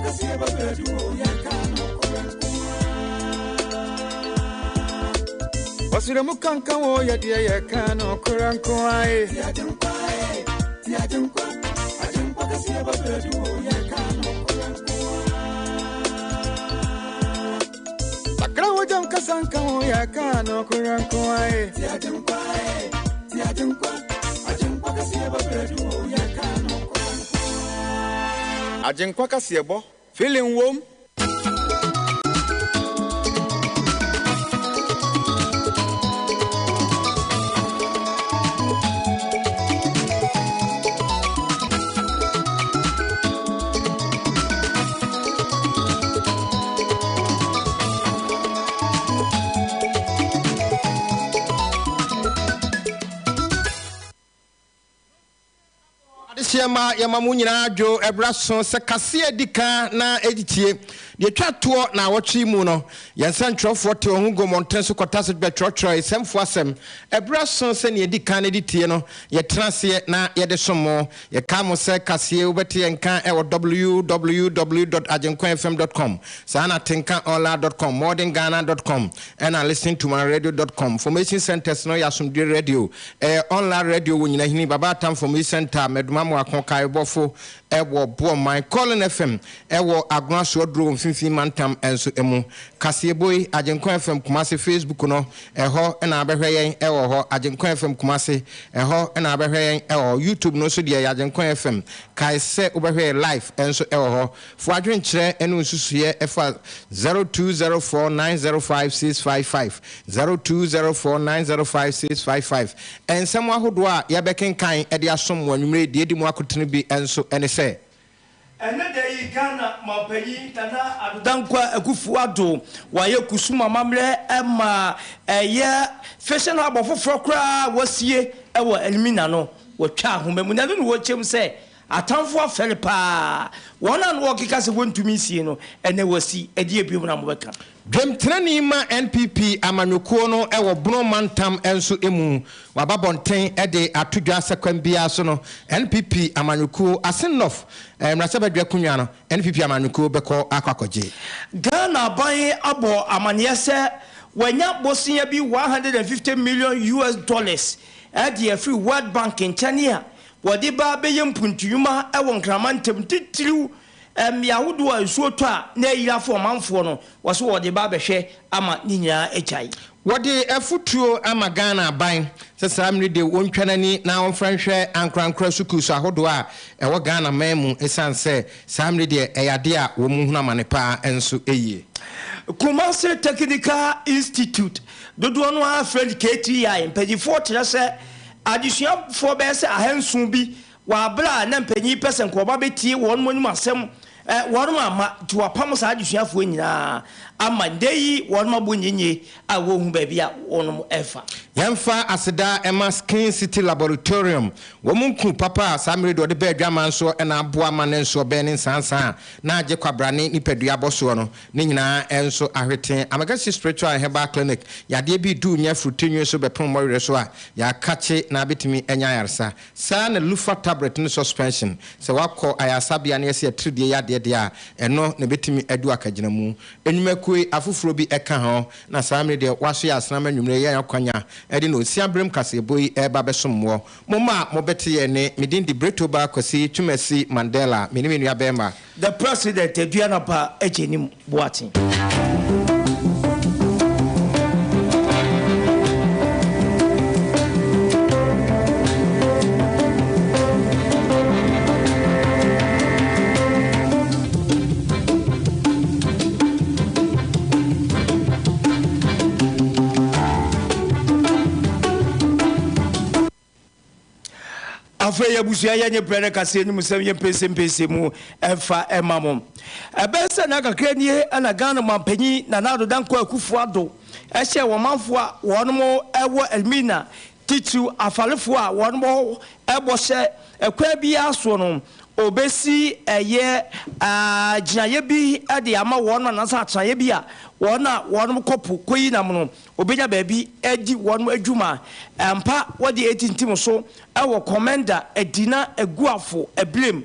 kɛseɛ ba bɛdu o, yɛka nokorɛ nko ara. Ɔsrɛ mu kankan o, yɛdeɛ yɛka nokorɛ nko ara. Ti Agyenkwa e, ti Agyenkwa, Agyenkwa kɛseɛ ba bɛdu o, yɛka nokorɛ nko ara. Sakra wo gyam kasa nka ho, yɛka nokorɛ nko ara. Ti Agyenkwa e, ti Agyenkwa, Agyenkwa kɛseɛ ba bɛdu o, yɛka nokorɛ nko ara. Agyenkwa kaseɛbɔ, feeling wom. Adehyeɛ mma yɛma mo nyinaa dwo ɛberɛ aso sɛ kaseɛ adi kan na ɛdi tie. Deɛ ɛtwa toɔ naawɔtwe yi mu no, yɛn nsɛntwerɛfoɔ tee wɔn ho guu mmɔnten so kɔtase bɛtwerɛtwerɛe sɛmfoɔ asɛm. Ɛberɛ aso sɛ nea ɛdi kan na ɛdi tie no, yɛtena aseɛ na yɛde som mo. Yɛkae mo sɛ kaseɛ wobɛte yɛn nka wɔ www dot agyenkwafm dot com, saa na tenkaonline dot com, modernghana dot com, ɛna listentomyradio dot com. Formation centers no yɛ Asomdwoe Radio, ɛyɛ online radio wɔ Nyinahini, Baba Atam Formation Center, Mɛdoma Amoako, Kaebɔfo wɔ Boɔman, Colin FM wɔ Agona Soɔduro wɔ Mfimfini Mantam nso mu. Kaseɛbɔ yi, Agyenkwa FM Kumasi Facebook no, ɛhɔ na abɛhwɛ yɛn wɔ hɔ, Agyenkwa FM Kumasi, ɛhɔ na abɛhwɛ yɛn wɔ hɔ. YouTube no nso deɛ ɛyɛ Agyenkwa FM. Kae sɛ wobɛhwɛ yɛn live nso wɔ hɔ. Fa w'adwenkyerɛ ne wo nsusuiɛ fa 0204 905 655, 0204 905 655. Nsɛm ahodoɔ a yɛbɛkenkan de asom mo anwummerɛ yi, deɛ ɛdi mu akotene bi nso ne sɛ. Ɛnnɛ da yi Ghana manpanyin Nana Addo Dankwa Akuffo Addo wayɛ kusum amammerɛ ma ɛyɛ fishing harbour foforɔ koraa a wɔasie wɔ Elmina no wɔtwa ahoma mu na ɛno na wɔkyɛm sɛ atamfo afɛre paa wɔn a na wɔkeka sɛ wɔntumi nsie no ɛnnɛ wɔasi ɛdeɛ biom na mobɛka. Dwamtenani ma NPP amanyɔkuo no wɔ Bono mantam nso mu. Waba bɔnten de ato dwa sɛ kwan biara so no NPP amanyɔkuo, Asin North mmarahyɛbadwa akonnwa no, NPP amanyɔkuo bɛkɔ akɔ akɔgye. Ghana aban abɔ amaneɛ sɛ wanya bosea bi 150 million US dollars de afiri World Bank nkyɛne a wɔde ba abɛyɛ mpuntu nnwuma wɔ Nkrama ntam titiriw Mmea ahodoɔ a nsuo tɔ a na ayiri afa ɔmanfoɔ no, wɔse wɔde ba abɛhwɛ ama ne nyinaa agyae. Wɔde afotuo ama Ghana aban sɛ saa mmere deɛ wɔntwa n'ani na wɔmfa nhwɛ ankorankora sukuus ahodoɔ a ɛwɔ Ghana man mu ɛsiane sɛ saa mmere deɛ ɛyɛ adeɛ a wɔn hunu amane paa nso yie. Kumasi Technical Institute, dodoɔ no ara frɛ no KTI, mpanimfoɔ kyerɛ sɛ adesuafoɔ bɛyɛ sɛ ahanson bi Wɔ aber a nna mpanyin pɛ sɛ nka wɔba betsie hɔn anomu asɛm, hɔn amma, ntsi wɔapam saa adesuafoɔ nyina ama ndɛ yi hɔn abɔ nyenye a wonnhu beebi a hɔn refa. Yɛmfa aseda mma Skin City Laboratorium, wɔn nku papa a saa mmere de wɔde ba adwaman soɔ na aboa ma ne nsoɔ bɛn ne nsansa a na agye kwabrane nipadua bɔ soɔ no, ne nyinaa nso ahwete. Amagasi Spiritual and Herbal Clinic, yadeɛ bi redu nyɛ afuru ti nwi so bɛpem mmɔwerɛ so a, yɛakakye na abɛtumi anya ayaresa. Saa ara na Lufa tablet ne suspension, sɛ woakɔ ayaresabea na yɛse atiridie yadeɛ deɛ a, ɛno na ɛbɛtumi adu akagyinamu. Nnwumakuo yi afoforɔ bi ka ho, na saa mmerɛ deɛ woaso yɛ asenam anwummerɛ yi yɛn akwanya de na ɔsia berɛm kaseɛbɔ yi reba abɛsom moɔ. Mo mma a mobɛte yɛn nne, me din de Bretoba Kwasi Twumasi Mandela, me ne me nua bɛɛma. The President Aduanapa Agyenim Boateng. Afei abusua yɛnye berɛ no kaseɛ no mu sɛm yɛ mpɛnsɛmpɛnsɛ mu ɛmfa ɛma mo. Ɛbɛyɛ sɛ nna kakra nie na Ghana manpanyin Nana Addo Dankwa Akufo Addo hyɛɛ wɔn manfoɔ a wɔn wɔ Elmina titiriw Afalefoɔ a wɔn wɔ hɔ bɔ sɛ ɛkwan biara soɔ no ɔbɛsi ɛyɛ gyinaeɛ bi de ama wɔn anaasɛ atenaeɛ bi a wɔn a wɔn kɔ po kɔyi nam no Wɔbɛnya baabi adi wɔn adwuma. Ampa, wɔde atintim so wɔ Komenda, Adina, Aguafo, Abilem,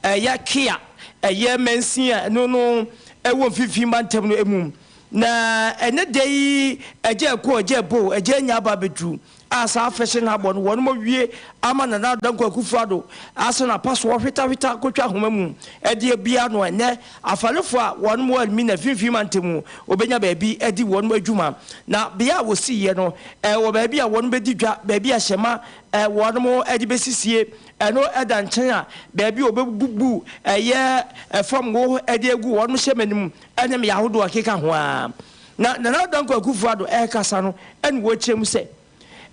ɛyɛ Kea, ɛyɛ mansin a ɛno no ɛwɔ Mfimfini Mantam no mu. Na ɛnɛ da yi, ɛgya ɛkɔ, ɛgya ɛbɔ, ɛgya anya aba abɛduru a saa fishing harbour no wɔnom awie ama Nana Addo Dankwa Akufo Addo asan apa soɔ hwetahweta akɔtwa ahoma mu ɛde abia no. Ɛnɛ afarefoɔ a wɔnom wɔ Elmina Mfimfini Mantam mu wɔbɛnya baabi adi wɔnom adwuma, na bea a wɔsiiɛ no ɛwɔ baabi a wɔnom bɛdi dwa, baabi a hyɛma wɔnom de bɛsisie ɛno ɛda nkyɛn a baabi a wɔbɛbubu ɛyɛ ɛfam ngo de agu wɔnom hyɛma no mu ɛne mmea ahodoɔ a ɛkeka ho a. Na Nana Addo Dankwa Akufo Addo ɛrekasa no, ɛne wɔkyerɛ mu sɛ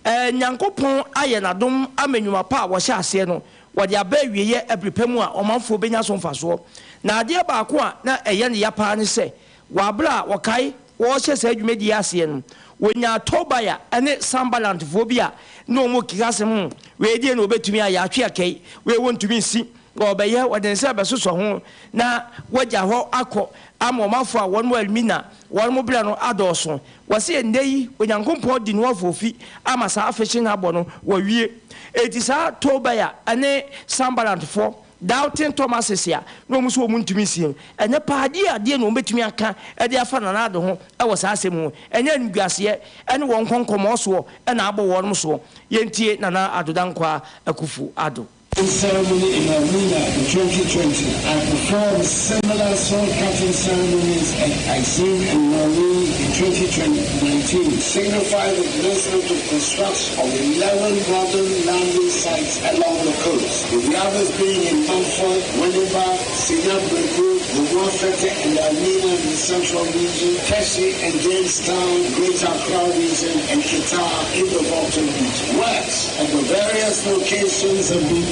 Nyankopɔn ayɛ n'adom ama nnwuma pa a wɔhyɛ aseɛ no wɔde aba awieeɛ ɛbere pa mu a ɔmanfoɔ bɛnya so mfasoɔ. Na adeɛ baako a na ɛyɛ ne ya paa ne sɛ, wɔ abere a wɔkae wɔrehyɛ saa dwumadie aseɛ no, wɔnyaa Tobia ne Sanballatfoɔ bi a na wɔn keka asɛm ho, wei deɛ na wɔbɛtumi ayɛ atwe akɛi, wei wɔntumi nsi, wɔbɛyɛ wɔde nsa bɛsosɔ ho na wɔagya hɔ akɔ ama ɔmanfoɔ a wɔn wɔ Elmina wɔn mo berɛ no adɔɔso. Wɔse ɛnnɛ yi Onyankopɔn di no afoofi ama saa fishing harbour no wɔwie. Enti saa Tobia ne Sanballatfoɔ, Doubting Thomases a na wɔn nso wɔn ntumi nsi no, ɛnyɛ paa adeɛ adeɛ na wɔn bɛtumi aka de afa Nana Addo ho wɔ saa asɛm ho. Ɛnyɛ animguaseɛ ne wɔn nkɔnkɔmɔɔ soɔ na abɔ wɔn soɔ. Yɛntie Nana Addo Dankwa Akufo Addo. Ceremony in Elmina in 2020. I performed similar sod-cutting ceremonies at Axim and Moree in 2019, signifying the commencement of construction of 11 modern landing sites along the coast, with the others being in Mumford, Winneba, Senya Abreput, Gomoa Fetteh and Elmina in the Central Region, Teshie and Jamestown, Greater Accra Region, and Keta in the Volta Region. Works at the various locations have been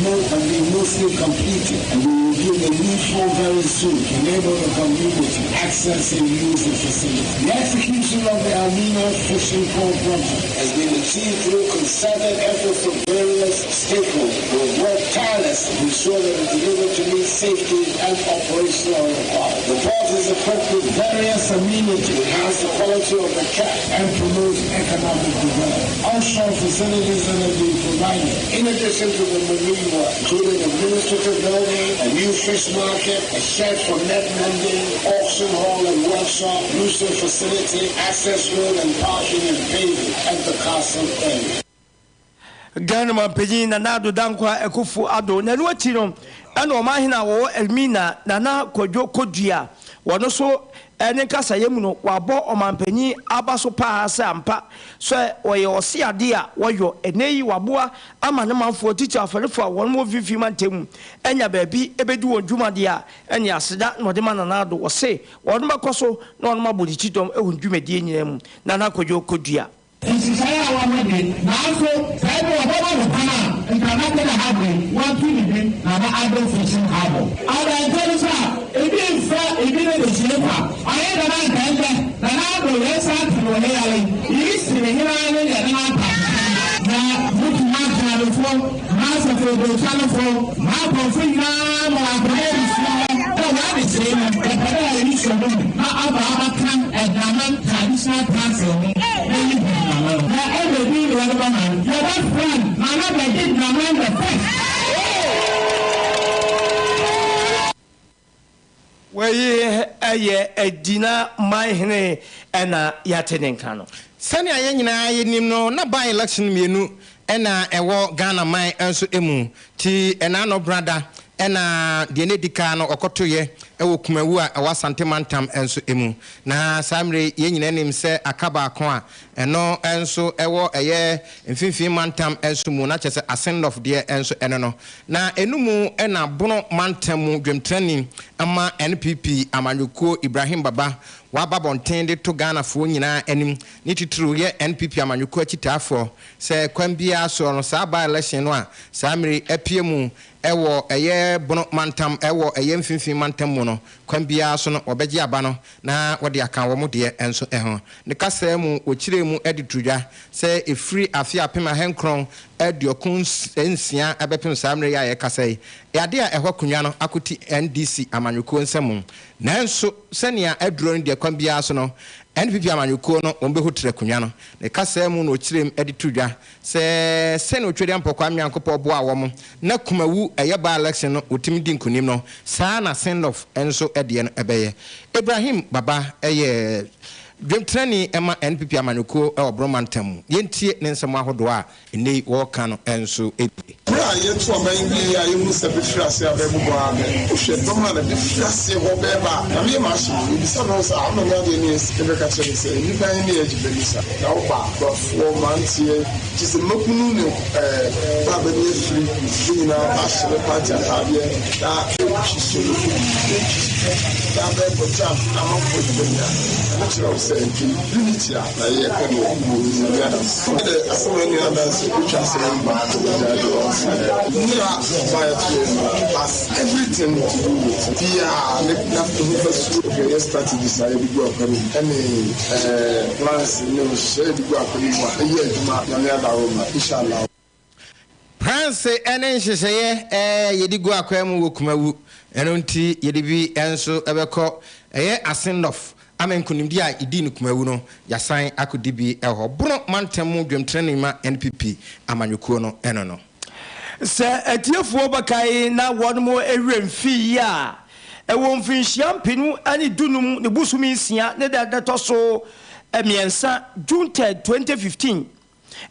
mostly completed and we will do the needful very soon to enable the community access and use the facility. The execution of the Elmina Fishing Port project has been achieved through concerted efforts of various stakeholders who have worked tirelessly to ensure that it delivered to meet safety and operational requirements. The port is equipped with various amenities to enhance the quality of the catch and promote economic development. Offshore facilities that have been provided, in addition to the marine work, including administrative building, a new fish market, a shed for net mending, auction hall and workshop, roosting facility, access road and parking and paving at the castle area. Ghana mampanyin Nana Addo Dankwa Akufo Addo. Na ɛno akyi no, ɛna ɔmanhene a wɔwɔ Elmina, Nana Kwadwo Kodua, wɔno so ne nkasayɛ mu no, wabɔ ɔmanpanyin aba so paa sɛ ampa sɛ ɔyɛ ɔse adeɛ a wɔyɔ. Ɛnɛ yi waboa ama ne manfoɔ, titiri afɛrefoɔ a wɔn wɔ Mfimfini Mantam mu, anya baabi ɛbɛdi wɔn dwumadeɛ a ɛne aseda na ɔde ma Nana Addo. Wɔse wɔn bɛkɔ so na wɔn abɔ ne ti dɔm ɛwɔ ne dwumadie nyinaa mu. Nana Kwadwo Kodua. Nhyehyɛe a wɔwɔ de, nanso sɛ ebia wɔbɛma no kwan a, nka na Tena Harbour yi wɔnto ne din Nana Addo Fishing Harbour. Ɔbɛnto no so a, ebi mfra ebi ne de hyee kwa. Ɔyɛ dɛm a nka ndɛ Nana Addo yɛn nsa ato no wɔ he yare yi, iyi si ne hena ne yɛde no ata Na mutu m'akyerɛwfo, m'asɔfodwotwanfo, m'akɔmfo nyina ma wɔakɔyɛ ebusua hɔ dɛ wɔadzekyee no, yɛpɛ dɛ yɛsɔ no mu na ɔba abɛka Ɛdaman Traditional Council ho na yehu Nana no. Na ebɛ din na yɛdze bɛma no? Yɛbɛfrɛ no Nana Bɛgye Daman the First. Wei yɛ Adina man hene na yɛate ne nka no. Sɛnea yɛn nyinaa yɛnim no, na by-election mmienu na ɛwɔ Ghana man nso mu. Nti ɛna no brada ɛna deɛ na ɛdi kan no ɔkɔtoeɛ wɔ Kumawu a ɛwɔ Asante Mantam nso mu. Na saa mmerɛ yi yɛn nyinaa nim sɛ aka baako a ɛno nso ɛwɔ ɛyɛ Mfimfini Mantam nso mu, na kyerɛ sɛ Assin North deɛ nso ɛno no. Na ɛno mu na Bono Mantam mu dwamtenani ma NPP amanyɔkuo Ibrahim Baba waba abɔnten de to Ghanafoɔ nyinaa anim, ne titiriw yɛ NPP amanyɔkuo akyitaafoɔ, sɛ kwan biara soɔ no saa by-election no a saa mmerɛ yi apue mu wɔ ɛyɛ Bono Mantam wɔ ɛyɛ Mfimfini Mantam mu no, kwan biara so no wɔbɛgye aba no na wɔde aka wɔn deɛ nso ho. Ne kasaa mu wɔkyerɛɛ mu de too dwa sɛ ɛfiri afe 1996 bɛpem saa mmerɛ yi a yɛrekasa yi, adeɛ a ɛhɔ akonnwa no akɔti NDC amanyɔkuo nsa mu. Nanso sɛnea aduro no deɛ kwan biara so no, NPP amanyɔkuo no wɔn bɛhotiri akonnwa no. Ne kasaa mu na ɔkyerɛm de to dwa sɛ sɛnea Otwedeampɔ Kwame Nyankopɔn boa wɔn na Kumawu ɛyɛ by election no wɔtumi di nkonim no, saa na Assin North nso deɛ no ɛbɛyɛ. Ibrahim Baba yɛ dwamtenani ma NPP amanyɔkuo wɔ Borɔ mantam mu. Yɛntie ne nsɛm ahodoɔ a nnɛ yi wɔreka no nso bi. Berɛ a yɛto aban wie a yɛhunu sɛ bɛfiri aseɛ a bɛbobɔ ara pɛ, wohwɛ dɔm a na bɛfiri aseɛ hɔ bɛɛba a, na meyɛ m'ahye no, mebisa me ho sɛ, Ama me adeɛ ne asi? Mebɛka kyerɛ me sɛ, Nnipa he ne yɛgye bɛ ni sa? Na woba a, akuafoɔ, mmeranteɛ, kyerɛ sɛ mmabunu ne bɛ a bɛani afiri, bɛ nyinaa ba hye bɛ party ataadeɛ na bɛtwi so, bɛtwi so na bɛɛbɔ jam na amanfoɔ gye bɛ ni a, ɛno kyerɛ wo sɛ unity a na yɛɛpɛ no wɔ Nyame adanse. Ɛdɛ asɛm a ɛnua adanse otwa asɛm yi ma ogya de ɔnsa nira baeɛ to yɛ no has everything to do with biaa ne na ho fa su hwɛ yɛ strategies a yɛde gu akwan mu ɛne ɛɛ plans ne nhyehyɛe yɛde gu akwan mu a ɛyɛ adwuma Nyame adaworo ma inshallah. Plans ne nhyehyɛeɛ a yɛde gu akwan mu wɔ Kumawu, ɛno nti yɛde bi nso bɛkɔ ɛyɛ Assin North ama nkunimdie a yɛdii no Kumawu no yɛasan akɔdi bi wɔ hɔ. Bono mantam mu dwamtenani ma NPP amanyɔkuo no ɛno no. Sɛ atiefoɔ bɛkae na wɔn werɛ mfii a, ɛwɔ mfirinhyia 2015 ne bosome nsia ne da ɛtɔ so mmiɛnsa, June 3rd, 2015,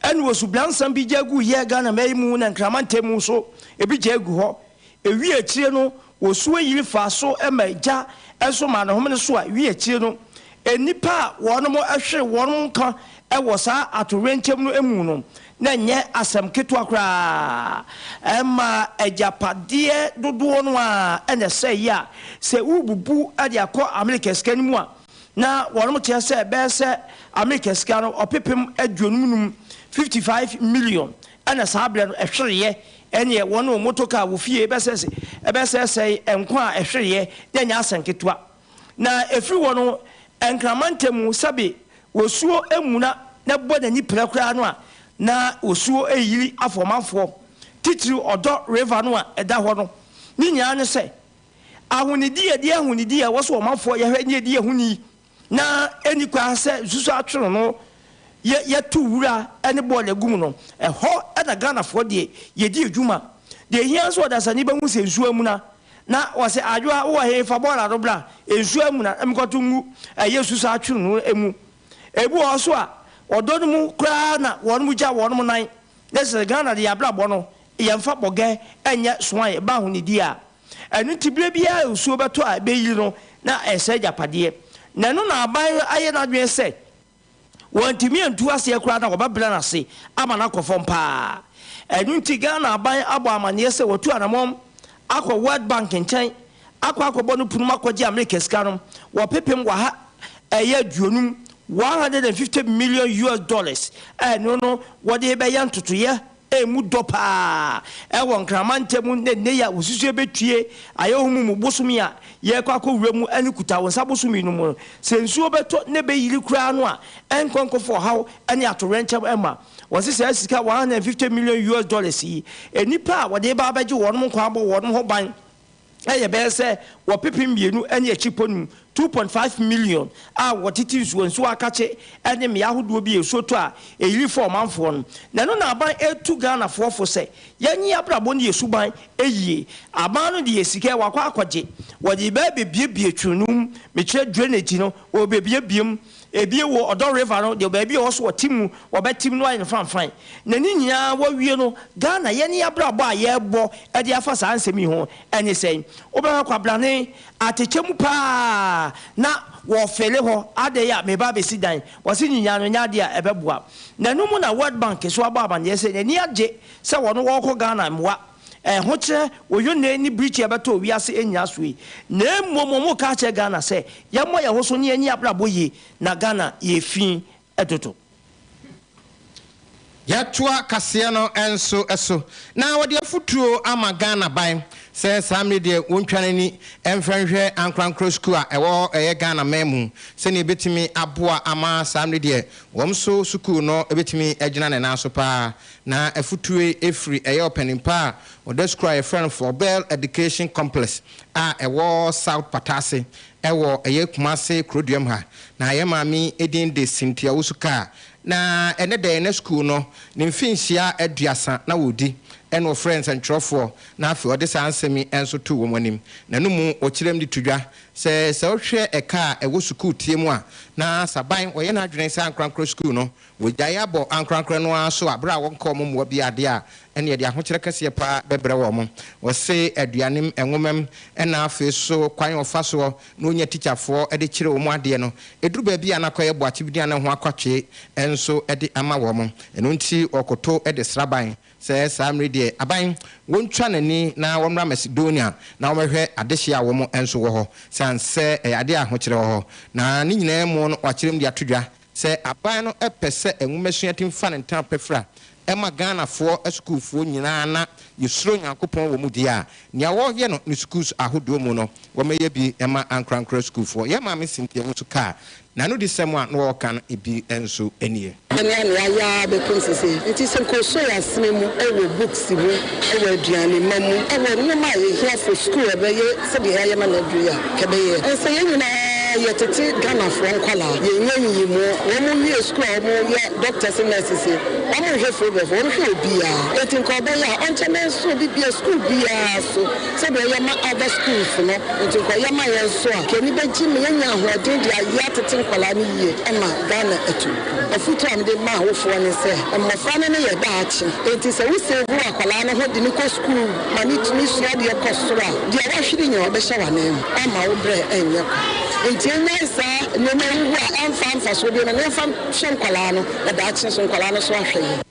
Ɛna osubransam bi gya gu yɛ Ghana man yi mu na Nkrama ntamu nso ebi gya gu hɔ. Ewie akyire no osuo yiri faa so ma gya nso maa ne homene so a wie akyire no nnipa a wɔnom hwere wɔnom nkwa wɔ saa atowerɛnkyɛm no mu no na ɛnyɛ asɛm ketewa koraa. Ɛma agyapadeɛ dodoɔ no ara na ɛsɛeɛ a sɛ worebubu de akɔ Amerika sika no mu a na wɔnom kyerɛ sɛ ɛbɛyɛ sɛ Amerika sika no ɔpepem 55, 55 million, ɛna saa berɛ no ɛhwereɛ, ɛneɛ wɔn wɔn motokaa wɔ fie bɛsɛse ɛbɛsɛesɛe nkwa a ɛhwereɛ na ɛnyɛ asɛm ketewa. Na ɛfiri hɔ no Nkraman ntamu sɛbe wɔsuo mmuna na ɛbɔ n'ani prɛ koraa no a na wɔsuo reyiri afa ɔmanfoɔ titiriw Ɔdɔ River no a ɛda hɔ no. Ne nyinaa ne sɛ Ahonidi yɛ deɛ ahonidi a ɛwɔ sɛ ɔmanfoɔ yɛhwɛ ne yɛdi yɛn ho ni na ɛnni kwan sɛ nsusu atwene no yɛ yɛto wura ne bɔɔla gu mu no. Ɛhɔ na Ghanafoɔ deɛ yɛdi adwuma. Deɛ ɛhia nso ɔdasani bɛhu sɛ nsuo amuna na ɔsɛ Adwoa wowɔ he fa bɔɔla no bra nsuo amuna na menkɔto ngu ɛyɛ nsusu atwene no mu. Ebi wɔ hɔ nso a ɔdɔ no mu koraa na wɔnom gya wɔnom nan na sɛ Ghana de yɛn abrabɔ no yɛmfa bɔgɛ nyɛ soa yɛba ahonidi a Ɛno nti berɛ biara a osuo bɛtɔ a ɛbɛyiri no, na ɛresɛe agyapadeɛ. Na ɛno na aban no ayɛ n'adwene sɛ wɔntumi antu aseɛ koraa na wɔbɛbrɛ no ase ama no akɔ fam pa ara. Ɛno nti Ghana aban abɔ amanneɛ sɛ wɔatu anamɔn akɔ World Bank nkyɛn akɔ akɔbɔ no pono mu akɔgye Amerika sika no wɔpepem waha ɛyɛ aduonum, 150 million US dollars, a ɛno no wɔde rebɛyɛ ntotoeɛ Emu dɔ paa wɔ Nkrama ntam ne nnɛ yi a wosusu ebetue Ayɛwohom mu bosome a yɛrekɔ akɔwura mu ne Kutawonsa bosome no mu no. Sɛ nsuo bɛtɔ na ɛbɛyiri koraa no a, ɛnkɔ nkɔfa ɔhaw ne atoyerɛnkyɛm mma. Wɔse saa sika 150 million US dollars yi, nnipa a wɔde reba abɛgye wɔnom nkwa abɔ wɔnom ho ban yɛ bɛyɛ sɛ ɔpepem mmienu ne akyiripɔ num, 2.5 million, a wɔtete nsuo, nsuo akakye ne mmea ahodoɔ bi a nsuo tɔ a ɛyiri fa ɔmanfoɔ no. Na ɛno na aban retu Ghanafoɔ fo sɛ yɛnye yɛn abrabɔ ne yɛn suban yie. Aban no deɛ sika yi wakɔ akɔgye, wɔde reba abɛbuebue twene no mu, mekyerɛ drainage no, wɔrebɛbuebue mu. Ebie wɔ Ɔdɔ River no deɛ baabi a ɛwɔ so wɔte mu, wɔbɛte mu na wɔayɛ no fanfan. Na ne nyinaa wɔawie no, Ghana yɛne abrabɔ a yɛrebɔ de afa saa nsɛm yi ho ne sɛn? Wobɛhwɛ kwabrane atɛkyɛ mu paa na wɔfele hɔ, adɛn a mereba abɛsi dan? Wɔse ne nyinaa no nyɛ adeɛ a ɛbɛboa. Na ɛno mu na World Bank nso abɔ amaneɛ sɛ n'ani agye sɛ wɔn wɔrekɔ Ghana mmoa. Ahokyerɛ, oyonne ne birikyi a ɛbɛtɔ wiase nnyina so yi, na mmom wɔreka akyerɛ Ghana sɛ yɛmmɔ yɛn ho so na yɛnyi abrabɔ yie na Ghana yɛ fi dodo. Yɛtoa kaseɛ no nso so na wɔde afotuo ama Ghana ban. sɛ saa mmere deɛ wɔntwa n'ani mfa nhwɛ ankorankora sukuu a ɛwɔ ɛyɛ Ghana man mu sɛnea ɛbɛtumi aboa ama saa mmere deɛ wɔn nso sukuu no ɛbɛtumi agyina ne nan so paa. Na afutuo ɛfiri ɛyɛ ɔpanin pa a ɔda sukuu a yɛfrɛ no Forbell Education Complex a ɛwɔ South Patase ɛwɔ ɛyɛ Kumase kuroduam ha. Na yɛ maame edin de Cynthia Owusu Kaa. Na ɛnɛ dɛ ɛnɛ sukuu no ne mfinhyia 30 na wɔdi ɛna ɔfrɛ nsɛntwerɛfoɔ na afei ɔde saa nsɛm yi nso to wɔn anim. Na no mu ɔkyerɛm de to dwa sɛ sɛ wohwɛ ɛka a ɛwɔ sukuu tie mu a, na saban wɔyɛ n'adwene sɛ ankorankora sukuu no wɔgyae abɔ ankorankora no ara so a berɛ a wɔnkɔ ɔmo mmoa bi adeɛ a ɛne yɛde ahokyerɛ kɛseɛ paa bɛbrɛ wɔ mo. Wɔse aduanem, nwomam, ɛna afei so kwan ɔfa soɔ na onya tikyafoɔ de kyerɛ wɔn adeɛ no, ɛduru baabi a nakɔyɛ boakye bi ne ho akɔtwe nso de ama wɔn mo. Ɛno nti ɔkoto de sraban sɛ saa mmere deɛ aban wɔntwa n'ani na wɔmmra Macedonia na wɔmɛhwɛ adehye a wɔn nso wɔ hɔ, san sɛ ɛyɛ adeɛ a ahokyerɛ wɔ hɔ. Na ne nyinaa mu no, wakyerɛ mu de ato dwa sɛ aban no pɛ sɛ nwomasua tim fa ne ntam pɛfra ɛma Ghanafoɔ asukuufoɔ nyinaa na yɛsuro Nyankopɔn wɔ mu deɛ a nea wɔyɛ no ne schools ahodoɔ mu no, wɔmɛyɛ bi ɛma ankorankora sukuufoɔ. Yɛ maame Cynthia nso kaa n'ano de sɛm a na wɔreka no ebi nso nie. Ɛne ano ayɛ abɛpem sese nti sɛ nkɔso yɛ asene mu ɛwɔ books mu, ɛwɔ aduane ma mu, ɛwɔ nneɛma a yɛhia for school, ɛbɛyɛ sɛdeɛ yɛayɛ ma no aduru a kɛbɛyɛ. Ɛnsɛ yɛn nyinaa yɛtete Ghanafoɔ nkwalaa, yɛnyɛ nyiyimu. Wɔn mo wie school a, wɔn yɛ doctors ne nurses, wɔn nhwɛ Frobel, wɔn hwɛ obiara. Eti nka ɔbɛyɛ a ɔnkyɛn ne nso obi bia school biara so sɛdeɛ ɔyɛ ma other schools no, nti nka ɔyɛ ma yɛn nso a kɛni bɛgye me yɛnya ahoɔden de ayɛ atete nkwalaa no yie ɛma Ghana atu. Afutu a mede ma awofoɔ ne sɛ mmɔfra no ne yɛ daakye, enti sɛ wosave akwadaa no ho de ne kɔ school ma ne tumi sua deɛ kɔ soro a, deɛ wahwere nyina ɔbɛhyɛ w'anan mu ama wo berɛ ɛnyɛ kwa. Nti ɛnyae saa nneɛma huhu a ɛmfa mfasoɔ bi no na ɛmfa hyɛ nkwalaa no, na daakye so nkwalaa no so ahwɛ yie.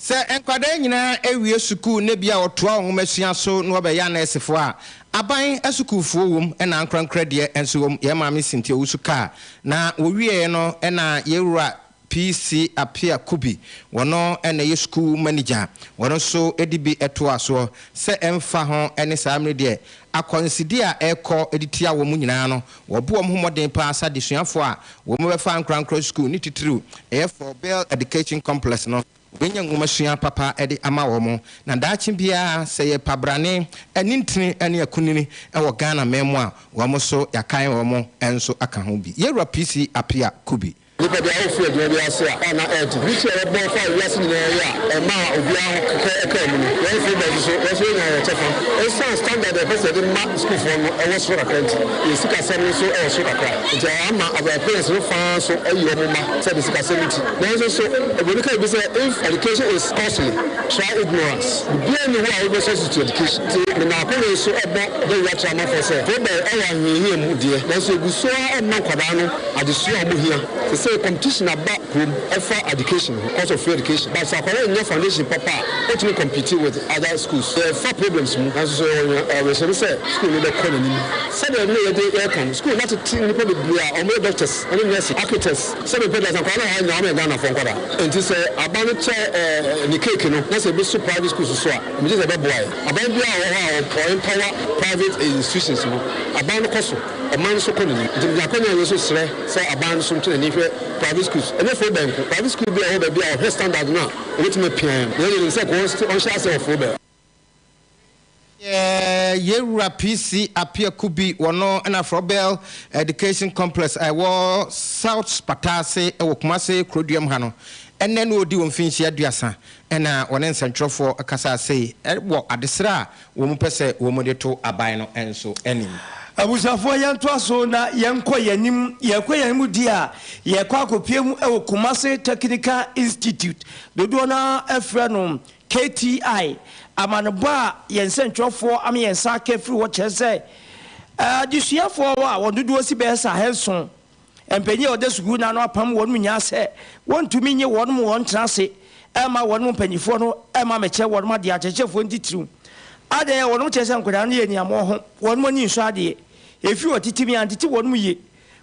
Sɛ nkwadaa nyinaa awie sukuu na bi a wɔtoa wɔn nwomasua so na wɔbɛyɛ anɛɛsefoɔ a, aban asukuufoɔ wom ɛna ankorankora deɛ nso wom. Yɛn maame Cynthia Owusu kaa na wɔwieɛ no, ɛna yɛwura PC Apia Kubi, wɔno ɛna ɛyɛ school manager, wɔno nso de bi ɛtoa soɔ sɛ ɛmfa ho ɛne saa mmere deɛ akɔnsidi a ɛrekɔ de tia wɔn nyinaa no, wɔbo wɔn ho mmɔden paa sɛ adesuafoɔ a wɔn bɛfa ankorankora sukuu ne titiriw ɛyɛ Forbell Education Complex no wɔbɛnya nwomasua papa de ama wɔn, na daakye biara sɛ yɛ pabrane ne ntini ne akunini wɔ Ghana man mu a, wɔn nso yɛakan wɔn nso aka ho bi. Yɛwura PC Apia Kubi. Nipa bi a wofiri adwuma bi ase a ɔna ɛɛte bi ti a wɔbɔ fa wiase nyinaa yi a ɛma obiara ho kɛkɛ ɛka mu no, yɛn firi bɛn so yɛn nso yɛnya yɛn kyɛfa. Ɛsiane standard a yɛpɛ sɛ yɛde ma sukuufoɔ no ɛwɔ soro kakra nti, yɛn sikasɛm no nso ɛwɔ soro kakra nti ama parents no faa so ayi wɔn mma sɛ de sikasɛm nti. Nanso so obroni ka bi sɛ, "If education is costly, try ignorance." Biribiara nni hɔ a wobɛ substitute education. Nti menam akɔnnɔ yi so ɛbɔ dawuro akyerɛ amanfoɔ sɛ Frobel ɛwɔ ahohiahia mu deɛ, nanso egu so ara ɛmma nkwadaa no adesua a wɔn hia. Te sɛ competition aba kurom ɛfa education ho, cost of free education, but sɛ akwadaa nya foundation papa a, ɔtumi compete with other schools. Yɛfa problems mu, nanso so yɛwɔ awerɛhyɛmu sɛ school no bɛkɔ n'anim. Sɛdeɛ ne yɛde yɛka no, school no atete nnipa bebree a wɔyɛ doctors ne nurses, architects, sɛ mepɛ dasa nkwadaa no a wɔanya wɔn yɛ Ghanafoɔ nkwadaa. Nti sɛ aban no kyɛ ne cake no na sɛ ebi so private schools so a, megye sɛ ɛbɛboa yɛ. Aban biara wɔ hɔ a ɔ empower private institutions no, aban no kɔ so, ɔman no so kɔ n'anim. Nti mede akɔnya yi nso srɛ sɛ aban no so ntwe n'ani hwɛ private schools. Ɛnyɛ Frobel nko, private school bi a ɛwɔ baabi a ɔhwɛ standard no a, obetumi apia yɛn. Na yɛnim sɛ kò ɔnhyɛ ase wɔ Frobel. Yɛwura PC Apia Kubi, wɔno ɛna Frobel Education Complex a ɛwɔ South Patase ɛwɔ Kumase kuroduam ha no, ɛnɛ no ɔdi wɔn mfinhyia 30 ɛna wɔne nsɛntwerɛfoɔ kasa ase ɛwɔ adesrɛ a wɔn pɛ sɛ wɔn de to aban no nso anim. Abusuafoɔ, yɛntoa so na yɛnkɔ yɛn yɛkɔ yɛn mu di a yɛkɔ akɔpie mu ɛwɔ Kumase Technical Institute, dodoɔ no ɛfrɛ no KTI. Amanebɔ a yɛn nsɛntwerɛfoɔ ama yɛn nsa aka firi hɔ kyerɛ sɛ adesuafoɔ a wɔn dodoɔ si bɛyɛ sɛ 700, mpanyin a wɔda sukuu n'ano apam wɔn mu nyinaa sɛ wɔntumi nye wɔn mu wɔn tena ase ɛma wɔn mu mpanyinfoɔ no ɛma mɛkyerɛ wɔn adeɛ. Akyerɛkyerɛfoɔ ntitiriw adeɛ a wɔn kyerɛ sɛ nkwadaa no yɛ nneɛma ho wɔn mu ani nsɔ adeɛ efi wɔ tete mi antete wɔn mu yie,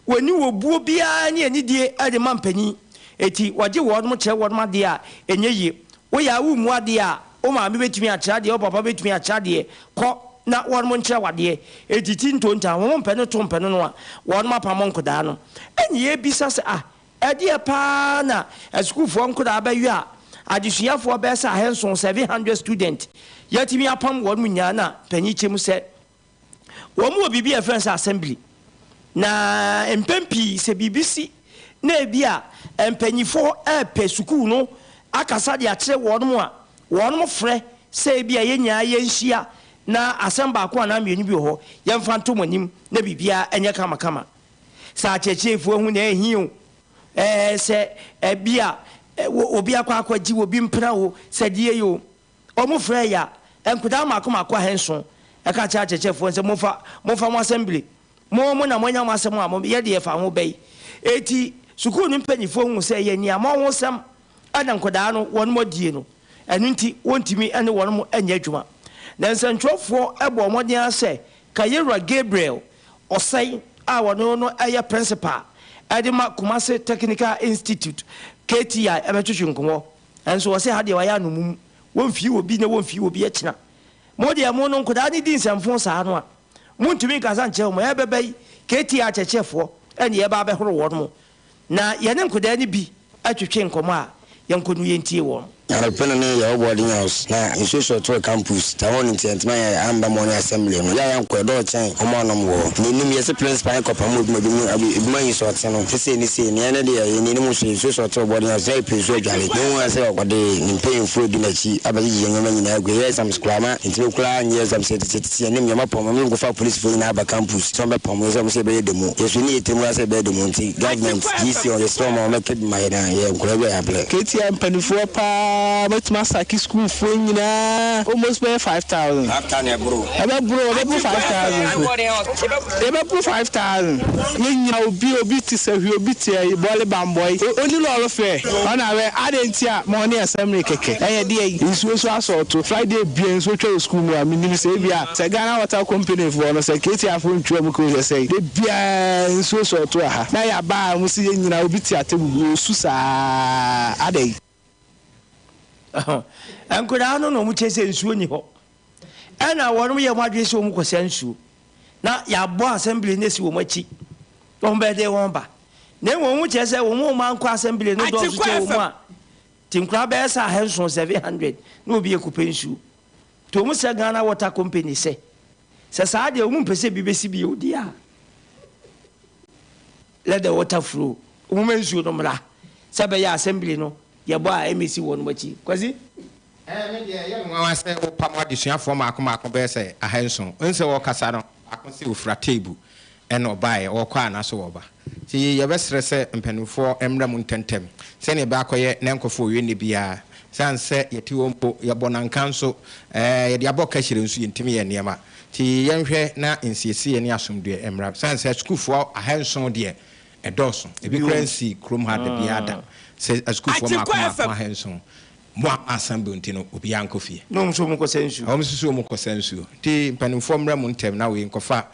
wɔni wɔ buo biara ne anidie ɛde ma mpanyin, eti wɔgye wɔn mo kyerɛ wɔn adeɛ a ɛnyɛ yie. Woyɛ awo mu adeɛ a, wo maame bɛtumi akyerɛ adeɛ, wo papa bɛtumi akyerɛ adeɛ kɔ. na wɔnom nkyerɛ wo adeɛ. Enti ti ntontan, wɔn mpɛ no to mpɛ no no a, wɔnom apamo nkodaa no. Ɛne yɛbisa sɛ, ah, ɛdeɛ paa na asukuufoɔ nkodaa bɛyɔ a adesuafoɔ bɛyɛ sɛ ahanson, 700 student, yɛatumi apam wɔnom nyinaa? Na panyin kyɛ mu sɛ wɔn wɔ biribi a yɛfrɛ no sɛ assembly, na mpɛn pii sɛ biribi si na ebi a mpanyinfoɔ ɛɛpɛ sukuu no akasa de akyerɛ wɔn a, wɔn frɛ sɛ ebi a yɛn nyinaa yɛnhyia na asɛm baako anaa mmienu bi wɔ hɔ, yɛmfa nto mo anim na biribiara ɛnyɛ kamakama. Sɛ akyerɛkyerɛfoɔ ho na ɛhi o, sɛ ɛbi a obi akɔ akɔgye obi mpena o, sɛ deɛ yi o, wɔn frɛ yɛ a, nkodaa mako mako 700 ɛka kyerɛ akyerɛkyerɛfoɔ sɛ momfa mo assembly, mo na moanya mo asɛm a mo yɛ deɛ fa ho bɛyi. Eti sukuu no mpanyinfoɔ hu sɛ yɛ nea mo ho sɛm ɛna nkwadaa no wɔn mo adie no, ɛno nti wɔntumi ɛne wɔn mo nyɛ adwuma. Na nsɛntwerɛfoɔ ɛbɔ mmɔden sɛ Kayera Gabriel Ɔsɛe a wɔne no ɛyɛ principal ɛde ma Kumase Technical Institute, KTI, ɛbɛtwetwe nkɔmmɔ. Ɛnso wɔsɛ ha deɛ wɔayɛ anomum, wɔmfii obi na wɔmfii obi akyina. Mo deɛ mo no nkwadaa ne di nsɛmfo saa no a, montumi nkasa nkyerɛ wɔn. Ɛbɛbɛ yi KTI akyerɛkyerɛfoɔ ɛne yɛba abɛhoro wɔn mo na yɛne nkwadaa no bi atwetwe nkɔmmɔ a yɛnkɔ no yɛntie wɔn. Anɔpɛ no ne yɛwɔ boarding house na nsuo sɔ too campus ta hɔ no, nti yɛntema yɛ amba morning assembly no. Yɛ a yɛnkɔ ɛdɔɔ kyɛn ɔmo anom wɔ hɔ na enim yɛsɛ principal yɛn kɔpam obi ma ebi mu ebi mu ayi sɔɔte no sesei ne sei nea ɛne deɛ yɛn anim so nsuo sɔɔte wɔ boarding house na yɛpɛ nsuo adwale na ohun sɛ ɔde ne mpanyinfoɔ edi n'akyi abɛgyegye yɛn nneɛma nyinaa agu. Yɛyɛ exams koraa ma ntumi koraa nyɛ exams, yɛ tete tete yɛn anim yɛn pɔm ɔmo nkɔfa polisifoɔ nyinaa aba campus sɛ ɔmo bɛpɔm yɛ sɛ ɔmo sɛ yɛbɛyɛ demo. Yɛ so ne yɛ tirim sɛ yɛbɛyɛ demo, nti government GC ɔyɛ sɛ ɔmo a ɔmɛka bi ma yɛ na yɛ nkɔla bi a yɛabrɛ. KTI mpanimfoɔ paa bɛtumi asake sukuufoɔ nyinaa almost bɛyɛ 5,000. Ɛbɛboro, ɛbɛboro 5,000 po, yɛbɛboro 5,000. Yɛn nyinaa, obi te sɛ hwee, obi te ɛyi bɔɔle bambɔyi, oni lɔɔre fɛ ɔna awɛ ade nti a ma ɔne assembly kɛkɛ ɛyɛ deɛ yi nsuo so asɔɔto. Friday bia nsuo twa wɔ sukuu mu a, menim sɛ ebi a sɛ Ghana Water Company foɔ no sɛ KTI foɔ ntwa mu kò sɛ de bia nsuo sɔɔto aha na yɛaba a mo si yɛn nyinaa, obi te atebubu osu saa ade yi. Nkwadaa no na wɔn kyerɛ sɛ nsuo ni hɔ, ɛna wɔn yɛ wɔn adwene sɛ wɔn kɔsɛ nsuo na yɛabɔ assembly no esi wɔn akyi, wɔn bɛyɛ de wɔn ba. Na wɔn ho kyerɛ sɛ wɔn a wɔn ankɔ assembly no dɔɔso kyɛ wɔn a te nkwadaa bɛyɛ sɛ 700, 700, na obi ekopɛ nsuo te wɔn sɛ Ghana Water Company sɛ saa deɛ wɔn mpɛ sɛ bi bɛsi bi odi a, let the water flow, wɔn mma nsuo no mmra sɛ bɛyɛ assembly no yɛbɔ a ɛmɛsi wɔn akyi. Kwasi. Me deɛ, ɛyɛ me nwanwa sɛ wopam adesuafoɔ maako maako bɛyɛ sɛ 700. Nsɛ wɔkasa no, baako sɛ ofura table ɛna ɔbaeɛ, ɔkɔ a anaasɛ wɔba. Nti yɛbɛsrɛ sɛ mpanimfoɔ mmra mu ntɛntɛm sɛnea ɛbɛakɔyɛ na nkɔfoɔ owie nne biara sane sɛ yɛte hɔ mpo yɛbɔ nanka nso yɛde abɔ kahyire nso yɛntumi yɛ nneɛma. Nti yɛnhwɛ na nsiesie ne asomdwoeɛ mmra, sane sɛ sukuufoɔ 700 deɛ ɛdɔɔso, ebi koraa nsi kurom ha da biara da sɛ asukuufoɔ maako maako 700 mo ama assembly nti no obiara nkɔ fie. Na wɔn nso wɔn kɔsɛ nsuo. Wɔn nso so wɔn kɔsɛ nsuo, nti mpanimfoɔ mmra mu ntɛm na wei nkɔfa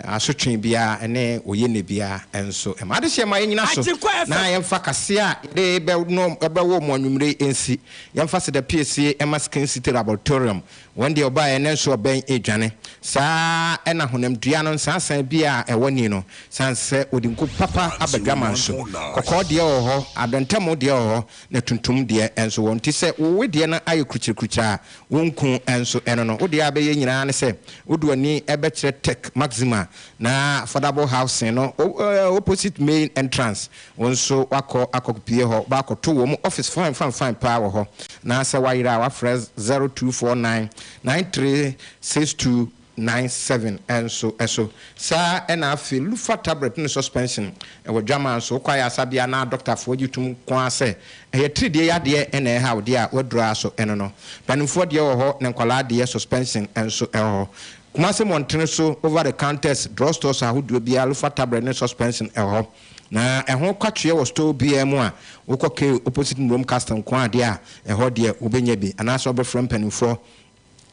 asotwe biara ne oyɛ ne biara nso ɛma adehyɛ ma yɛnyina so na yɛmfa kaseɛ a yɛde bɛ ɛbɛwɔ mu anwummere nsi. Yɛmfa seda piesie ɛma Skin City Laboratorium. Wɔn deɛ ɔbaa ɛnɛ nso ɔbɛn edwane saa ɛna honamdua no nsansan bi a ɛwɔ ni no san sɛ wɔde nku papa aba dwama so. Kɔkɔɔ deɛ wɔ hɔ, adɔntɛmo deɛ wɔ hɔ, na tuntum deɛ nso wɔ. Nti sɛ wowe deɛ no ayɛ kurukyerɛkurukyerɛ a wonku nso ɛno no wodeɛ abɛyɛ nyinaa ne sɛ wode w'ani ɛbɛkyerɛ Tech Maxima na affordable housing no opposite main entrance. Wo nso wakɔ akɔpie hɔ, baakɔto wɔ mu office fine fine fine paa wɔ hɔ. Na sɛ wayerɛ a, wafrɛ 0249 9362 97 nso ɛso saa. Ɛna afei Lufa tablet ne suspension ɛwɔ dwama nso. Wokɔ ayɛ asabea na dɔktafoɔ gye tum ko a sɛ ɛyɛ tiridie yadeɛ ɛna ɛha wo deɛ a wadura so ɛno no, mpanimfoɔ deɛ wɔ hɔ na nkwadaa deɛ suspension nso ɛwɔ hɔ. Kumase mmɔntene so, over the counters, drug stores ahodoɔ biara, Lufa tablet ne suspension ɛwɔ hɔ na ɛho kwatweɛ wɔ store biara mu a wokɔ ke opposite Murom Castle nko adeɛ a ɛhɔ deɛ wobɛnya bi, anaasɛ wobɛfrɛ mpanimfoɔ.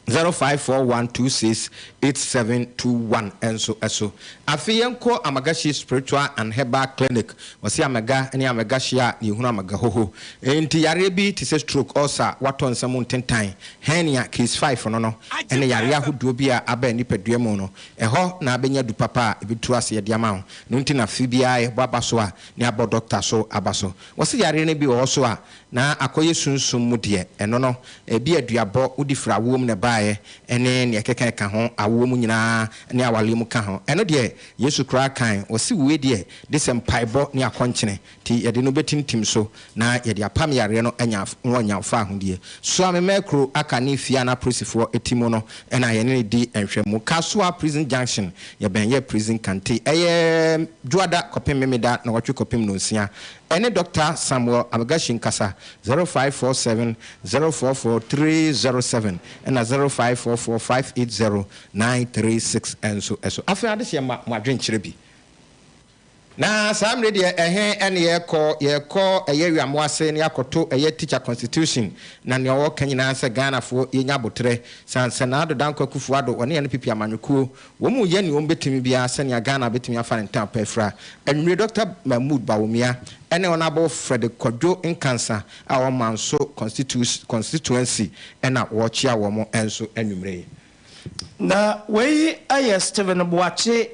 0541268721 nso so. Afei yɛnkɔ Amagashi Spiritual and Herbal Clinic. Wɔse Amaga ne Amaga hyia a na yɛhunu Amaga hoho. Enti yareɛ bi te sɛ stroke, ulcer, watɔ nsa mu ntentan, hernia, case 5 no no, ne yareɛ ahodoɔ bi a aba nipadua mu no, ɛhɔ na abɛnya du papa a ɛbɛtu aseɛ de ama wo. No nti na afe biara yɛbɔ aba so a na yɛabɔ dɔkta so aba so. Wɔse yareɛ no bi wɔ hɔ so a Na akɔyɛ sunsum mu deɛ, ɛno no, ebia duabɔ, wode firi awoɔ mu na ɛbaeɛ, ne deɛ ɛkeka ɛka ho, awoɔ mu nyinaa ne awareɛ mu ka ho. Ɛno deɛ, Yesu koraa kae, ɔse woi deɛ, de sɛ mpaebɔ ne akɔnkyene, nti yɛde no bɛtintim so, na yɛde apam yareɛ no anya na wanya ɔfaahodie. Soa me mɛkuro aka ne fie a na apolisifoɔ te mu no na yɛne no di nhwɛmu. Kasoa Prison Junction, yɛbɛn yɛ prison kante. Ɛyɛ Dwoada kɔpem Memeda nnawɔtwe kɔpem nnɔnsia. Ɛne Dɔkta Samuel Amgashi nkasa, 0547 044 307 ɛna 0544 580 936 nso so. Afei adehyeɛ mma mo adwenkyerɛ bi. Na saa mmerɛ deɛ ɛhe ne yɛrekɔ? Yɛrekɔ ɛyɛ Wiamoase na yɛakɔto ɛyɛ Teacher Constitution na nea ɔreka nyinaa sɛ Ghanafoɔ yɛnya aboterɛ. Sane sɛ Nana Addo Dankwa Akufo Addo ɔne NPP amanyɔkuo wɔn mu yɛ nea wɔn bɛtumi biara sɛnea Ghana bɛtumi afa ne ntama pa afira. Anwummere Dɔkta Mahmood Bawumia ne Honourable Frederick Kwadwo Nkansah a ɔwɔ Manso Constituency na wɔrekyea wɔn nso anwummere yi. Na wei yɛ Stephen Boakye,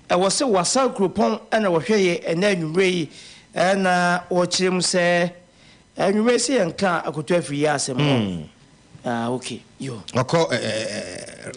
ɛwɔ sɛ Wassau kuropɔn na wɔhwɛ yɛ ɛnnɛ anwummerɛ yi, na wɔkyerɛ mu sɛ anwummerɛ yi sɛ yɛnka Akoto Afiri yi asɛm hɔ. Ah, okay, yo. Ɔkɔ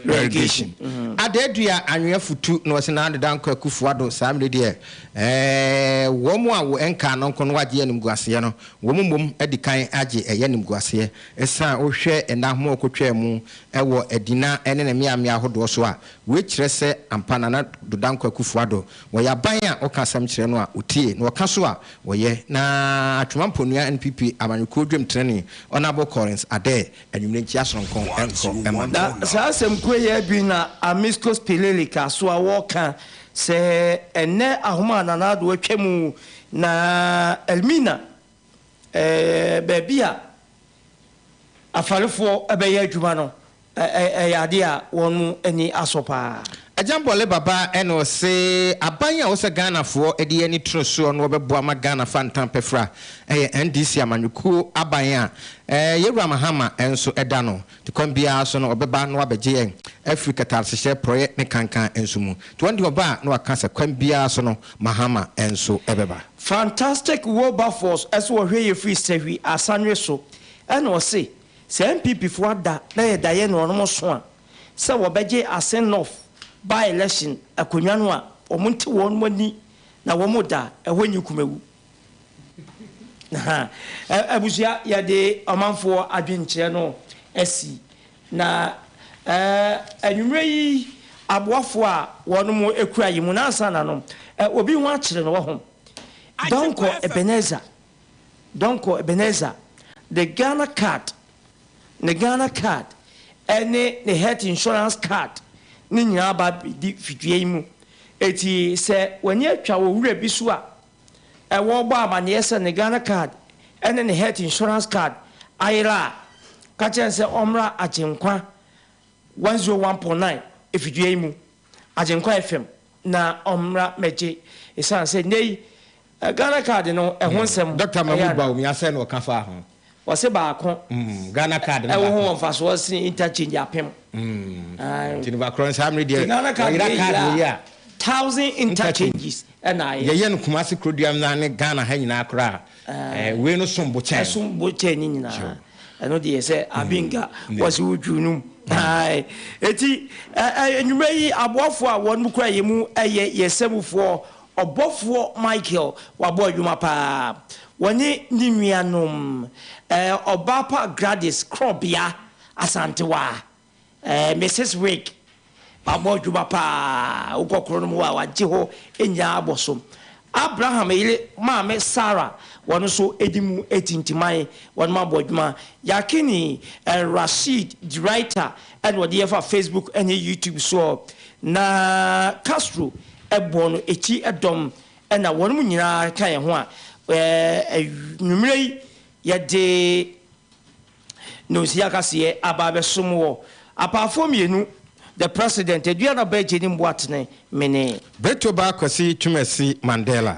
relegation. Adaadua anwea futu na ɔse Nana Dankwa Akufo Addo saa mmere deɛ ɛɛ wɔn a wɔ nkaa no nko no wagye animguaseɛ no wɔn mmom adi kan agye ɛyɛ animguaseɛ ɛsan wohwɛ nna ho a ɔkɔtwaa mu wɔ Adina ne ne mmeammea ahodoɔ so a wei kyerɛ sɛ ampa Nana Addo Dankwa Akufo Addo wɔyɛ aban a woka asɛm kyerɛ no a ɔtie na ɔka so a wɔyɛ na Atwoma Mponua NPP amanyɔkuo dwamtenani Honourable Collins Adair anwummerɛ nkyia sononko nkɔ ma no. Na saa asɛm koro yi ara bi na Amiscos Pilili ka so a wɔka sɛ ɛnnɛ ahoma a Nana Addo atwa mu na Elmina baabi a afarefoɔ bɛyɛ adwuma no ɛyɛ adeɛ a wɔn ani asɔ paa. Agyan Bɔle Baba ɛna ɔse aban a ɔsɛ Ghanafoɔ de yɛn ani toro soɔ na wɔbɛboa ma Ghana fa ntam pɛfra ɛyɛ NDC amanyɔkuo aban a Yɛwura Mahama nso da no nti kwan biara so no ɔbɛba na wabɛgye yɛn afiri kɛtɛasehyɛ porɔeɛ ne kankan nso mu nti wɔn deɛ ɔba a na waka sɛ kwan biara so no Mahama nso bɛba. Fantastic Wilberforce ɛso ɔhwɛ yɛ firi Sahwi Asanwe so ɛna ɔse Sɛ NPP foɔ ada na yɛ daeɛ na wɔnom so a sɛ wɔbɛgye Asen North by election akonwa no a wɔn nte wɔnom ani na wɔn da ɛhɔ nyi kumawu. Ahaa abusua yɛde ɔmanfoɔ adwenkyerɛ no asi na anwummerɛ yi aboafoɔ a wɔnom kura yɛ mu na ansa na no obi ho akyere no wɔ ho Donkor Ebenezer Donkor Ebenezer de Ghana card, ne Ghana card ne ne health insurance card ne nyinaa aba abɛdi fidua yi mu. Enti sɛ w'ani atwa wɔ wura bi so a wɔrebɔ amaneɛ sɛ ne Ghana card ne ne health insurance card ayera a, ka kyerɛ no sɛ ɔmmra Agyenkwa 101.9 fidua yi mu, Agyenkwa FM, na ɔmmra mmɛgye. Ɛsiane sɛ nnɛ yi Ghana card no ɛho nsɛm. Doctor Mahmood Bawumia sɛn na ɔka faa ho? Ɔse baako. Ghana card no baako. Ɛwɔ ho wɔ mfasoɔ sene interchange apem. Nti nipa korɔ no saa mmere deɛ Ghana card wɔyera card no yi a. Thousand interchanges ɛna ayɛ. Yɛyɛ no Kumasi kuroduam na ne Ghana ha nyinaa koraa a, wei no som bo kyɛn. Ɛsom bo kyɛn ne nyinaa. Ɛno deɛ sɛ abinga wɔse wotwiw no mu. Ae. Eti anwummerɛ yi aboafoɔ a wɔn kura yɛn mu yɛ yɛn sɛmufoɔ Ɔbɔfoɔ Michael wabɔ adwuma paa. Wɔne ne nuanom, Ɔbaapa Gladys Krɔbea Asantewaa, Misis Wigg, wabɔ adwuma paa. Wokɔ kuro no mu hɔ a, wagye hɔ nyinaa abɔ so. Abraham yere maame Sarah, wɔn nso di mu tintiman, wɔnom abɔ adwuma. Yakini Rasheed Diraita na ɔde yɛn fa Facebook ne YouTube soɔ. Na Castro bɔɔ no akyi dɔm na wɔnom nyinaa ka yɛn ho a, anwummerɛ yi yɛde Nonsia kaseɛ aba abɛsom wɔ. Apaafoɔ mmienu, The President, Aduana Bɛgye ne Mboatene, mene. Bretoba Kwasi Twumasi Mandela.